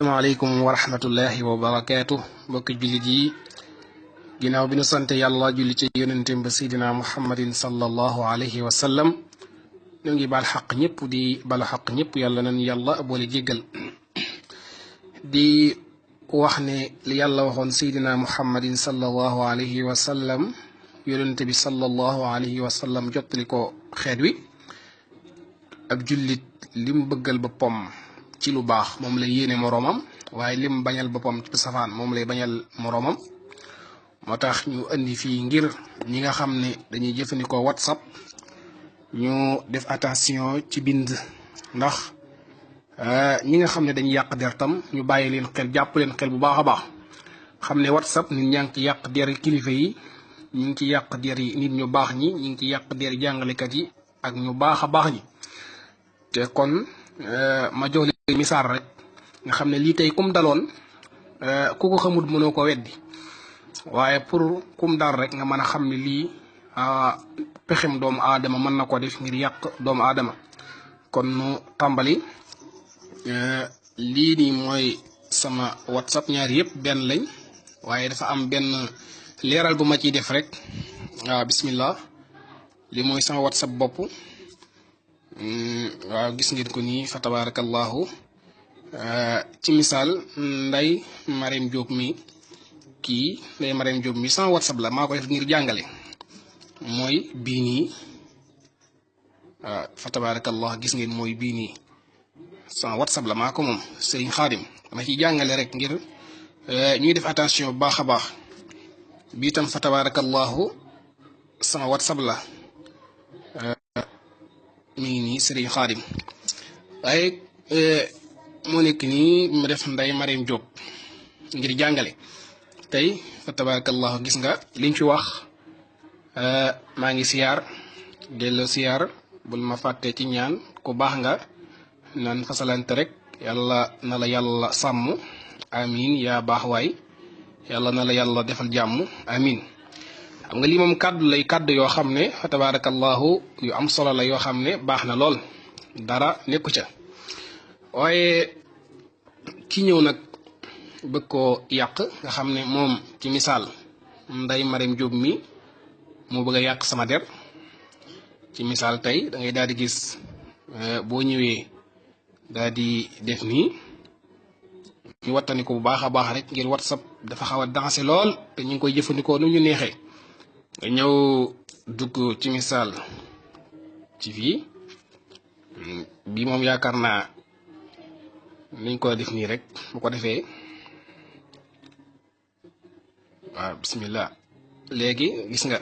asalaamaaleykum wa rahmatullahi wa barakaatu mbokki jullit yi ginnaaw bi nu sant yàlla julli ci yonenteem ba seydina muhammadin sallallahu alayhi wa sallam ñu ngi baal xaq ñëpp di balu xaq ñëpp yàlla nañu yàlla boole jéggal di wax ne li yàlla waxoon seydina muhammadin sallallahu alayhi wa sallam yonente bi sallallahu alayhi wa sallam jottali ko xeet wi ab jullit lim bëggal boppam ci lu baax moom lay yéene moroomam waaye lim bañal boppam ci safaan moom lay bañal moroomam moo tax ñu indi fii ngir ñi nga xam ne dañuy jëfandikoo WhatsApp ñu def attention ci bind ndax ñi nga xam ne dañuy yàq der tam ñu bàyyi leen xel jàpp leen xel bu baax a baax xam ne WhatsApp nit ñaa ngi ci yàq der kilifa yi ñu ngi ci yàq der yi nit ñu baax ñi ñu ngi ci yàq der jàngalekat yi ak ñu baax a baax ñi te kon ma jox leen misaal rek nga xam ne lii tey kum daloon ku ko xamul mënoo ko weddi waaye pour kum dal rek nga mën a xam ne lii pexem doomu aadama mën na ko def ngir yàq doomu aadama kon nu tàmbali lii nii mooy sama WhatsApp ñaari yëpp benn lañ waaye dafa am benn leeral bu ma ciy def rek waaw bismillah li mooy sama WhatsApp bopp waaw gis ngeen ko nii fa tabarakallahu ci misaal Ndeye Marème Diop mi kii Ndeye Marème Diop mi sama WhatsApp la maa ko def ngir jàngale mooy bii nii waaw fa tabarakallahu gis ngeen mooy bii nii sama WhatsApp la maa ko moom Serigne Khadim dama ciy jàngale rek ngir ñuy def attention bu baax a baax bii tam fa tabarakallahu sama WhatsApp la mi ngi nii Serigne Khadim waaye moo nekk nii mu def Ndeye Marème Diop ngir jàngale tey fa tabarakallahu gis nga liñ fi wax maa ngi siyaar delloo siyaar bul ma fàtte ci ñaan ku baax nga naan fasalante rek yàlla na la yàlla sàmm amin yaa baax waay yàlla na la yàlla defal jàmm amin xam nga lii moom kàddu yoo xam ne fa tabarakallahu yu am solo la yoo xam ne baax na lool dara nekku ca waaye ki ñëw nag bëgg koo yàq nga xam ne moom ci misaal Ndeye Marème Diop mi moo bëgg a yàq sama der ci misaal tey da ngay daal di gis boo ñëwee daal di def nii ñu wattani ko bu baax a baax rek ngir WhatsApp dafa xaw a dansé lool te ñu ngi koy jëfandikoo nu ñu neexee nga ñëw dugg ci misaal ci fii bii moom yaakaar naa niñ ko def nii rek bu ko defee waaw bismillah léegi gis nga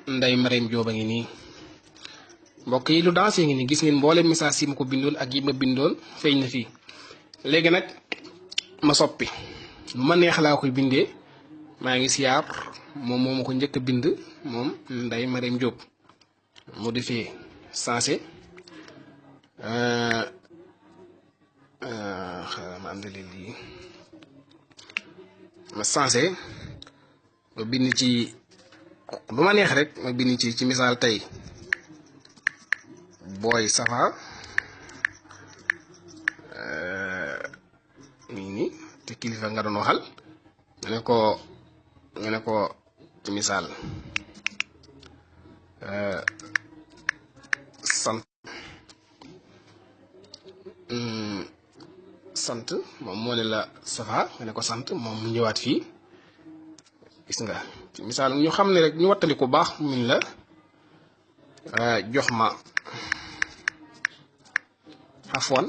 Ndeye Marème Diop a ngi nii mbokk yi lu dansé ngi nii gis ngeen mboolem message yi ma ko bindoon ak yi ma bindoon feeñ na fii léegi nag ma soppi lu ma neex laa koy bindee maa ngi siyaar moom moo ma ko njëkk a bind moom Ndeye Marème Diop mu defee sensé xaaral ma àndale lii ma sensé ma bind ci lu ma neex rek ma bind ci misaal tey booy safa nii nii te kilifa nga doon waxal nga ne ko ci misaal sant moom moo ne la safa nga ne ko sant moom mu ñëwaat fii gis nga ci misaal ñu xam ne rek ñu wattali ko baax min la jox ma afwan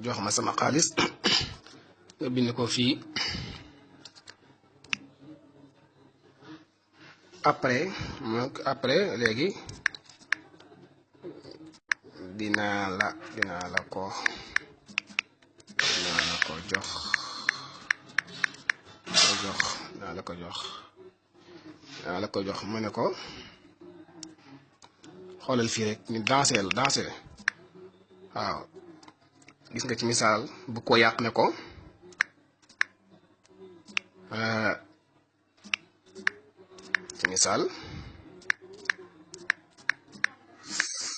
jox ma sama xaalis nga bind ko fii après léegi dinaa la ko jox mu ne ko xoolal fii rek ñu dansé waaw gis nga ci misaal bu ko yàq ne ko misaal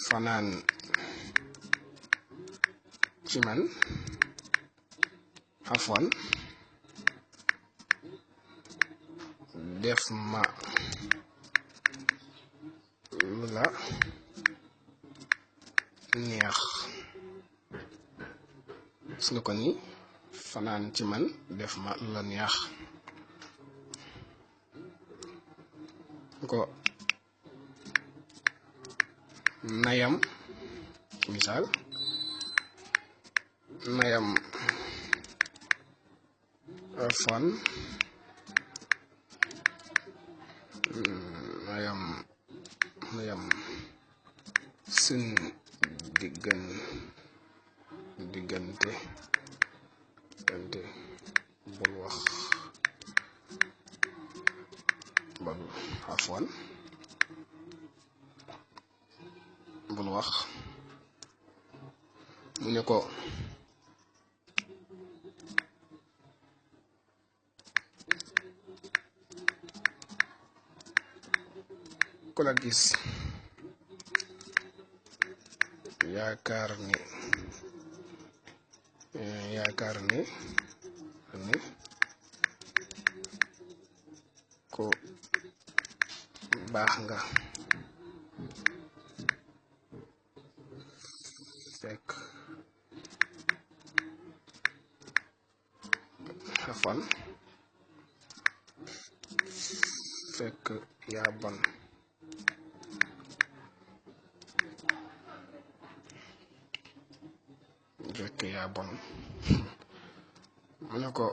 fanaan ci man afwan def ma lu la neex. gis nga ko ni fanaan ci man def ma lu la neex ko nayam misaal nayam afwan nayam sun diggante bul wax afwan bul wax mu ne ko ku la gis yaakaar ne ku baax nga fekk yaa bon. mu ne ko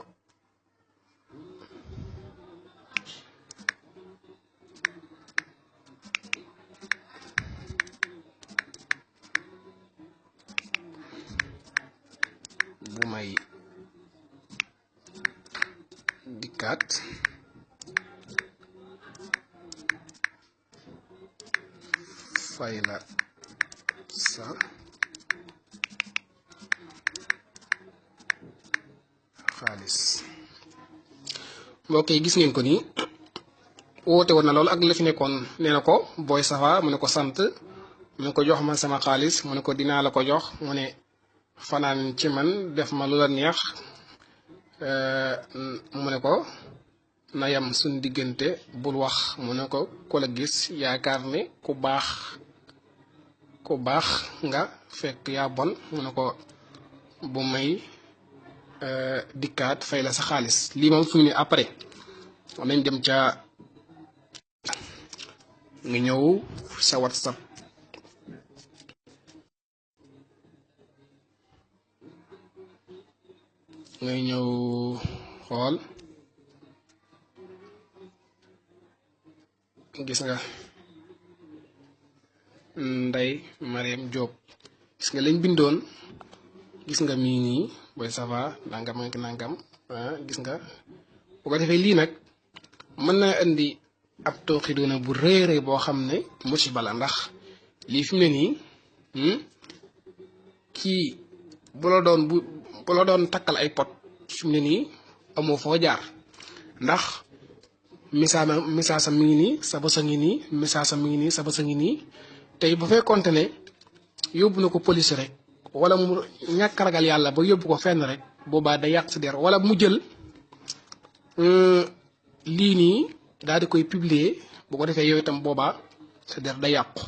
bu may dikkaat fay la sa xaalis. mbokk yi gis ngeen ko ni woote woon na loolu ak la fi nekkoon. nee na ko booy safa mu ne ko sant, mu ne ko jox ma sama xaalis, mu ne ko dinaa la ko jox, mu ne fanaan ci man def ma lu la neex, mu ne ko na yam suñ diggante bul wax, mu ne ko ku la gis yaakaar ne ku baax nga fekk yaa bon, mu ne ko bu may dikkaat fay la sa xaalis. lii moom fi mu ne après nañ dem ca nga ñëw sa WhatsApp ngay ñëw xool gis nga Ndeye Mariam Diop, gis nga lañ bindoon, gis nga mii nii booy safa nangam ak nangam, gis nga bu ko defee lii nag mën na indi ab tooxiduna bu réeré boo xam ne musiba la. ndax lii fi mu ne nii kii bu la doon takkal ay pot fi mu ne nii amoo foo jaar, ndax misaasam mi ngi nii sa bës a ngi nii, misaasam mi ngi nii sa bës a ngi nii. tey bu fekkonte ne yóbbu na ko police rek, wala mu ñàkk ragal yàlla ba yóbbu ko fenn rek, boobaa day yàq sa der, wala mu jël lii nii daal di koy publier, bu ko defee yow itam boobaa sa der day yàqu.